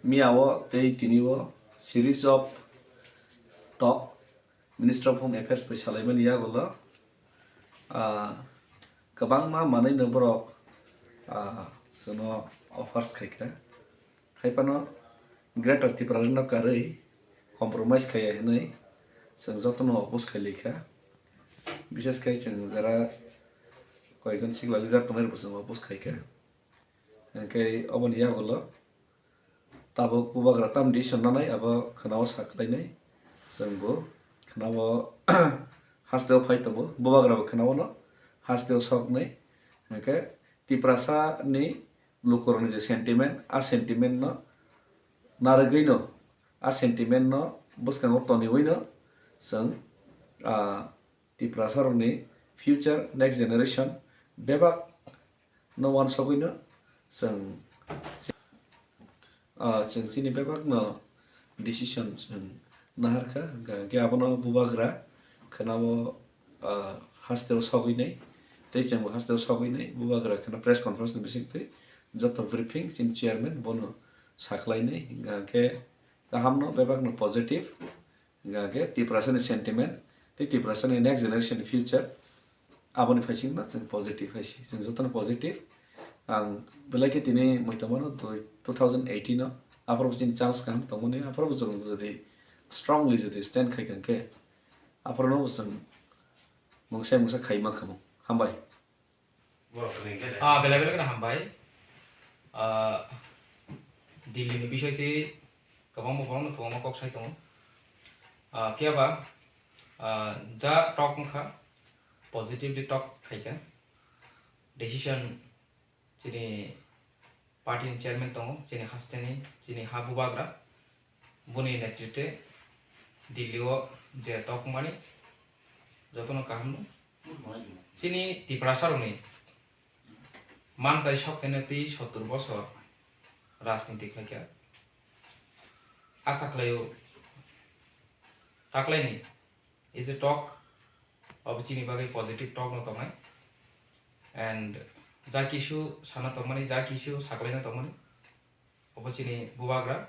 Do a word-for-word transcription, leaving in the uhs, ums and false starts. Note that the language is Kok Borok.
Miyao tei tini o series of talk Minister of Home Affairs bai salaimani yagulo, ah, kwbangma manwino borok, ah, chwngno offers khaikha. Haiphano Greater Tipraland no karwi compromise khaiya hinwi chwng jotono oppose khailaikha. Bishes khai chwng jara koyekjon sikla leader tongnai rokbo chwng oppose khaikha. Hwnkhe oboni yagulo tabuk bubagra tam decision nanai abo khwnao sa khlainai. Chwngbo khwnao hasteo phai tongo, bubagrabo khwnao no hasteo soknai. Hwnkhe Tiprasa ni lukurokni je sentiment, a sentiment no narwgwino, a sentiment no bwskango toniwino chwng, ah, Tiprasa rokni future, next generation bebak no wansogwino chwng, ah, chwng chini bebak no decision chwng naharkha, hwnkha hwnkhe abono bubagra khwnao, ah, hasteo sogwinai, tei chwngbo hasteo sogwinai, bubagra khwna press conference ni bisingtwi joto briefing chini chairman bono sakhlainai, hwnkha hwnkhe kahamno bebakno positive, hwnkha hwnkhe Tiprasani sentiment tei Tiprasani next generation future aboni phaisingno chwng positive hai si, chwng jotono positive. Ang belai khe tini muitomano two thousand eighteen o aphuru chini chance kaham tongmani, aphuru chwng jodi strongly jodi stand khai kha hwnkhe aphuru no chwng mungsa mungsa khai mankha mo. Hambai. Ah, belai belai kheno hambai. Ah, Delhi ni bisoi twi kwbangma borok no kwbangma kok sai tongo. Ah, phiya ba, ah, ja talk wngkha, positively talk khaikha. Decision chini party ni chairman tongo, chini hasteni, chini ha bubagra. Boni netritwe Delhi o je talk wngmani jotono kaham no. Chini Tiprasa rokni mantai sok tene twi sottur bosor rajniti khlaikha. Asa khlaio taklaini is a talk obo chini bagwi positive talk no tongnai. And ja kisu sana tongmani, ja kisu saklaina tongmani, obo chini bubagra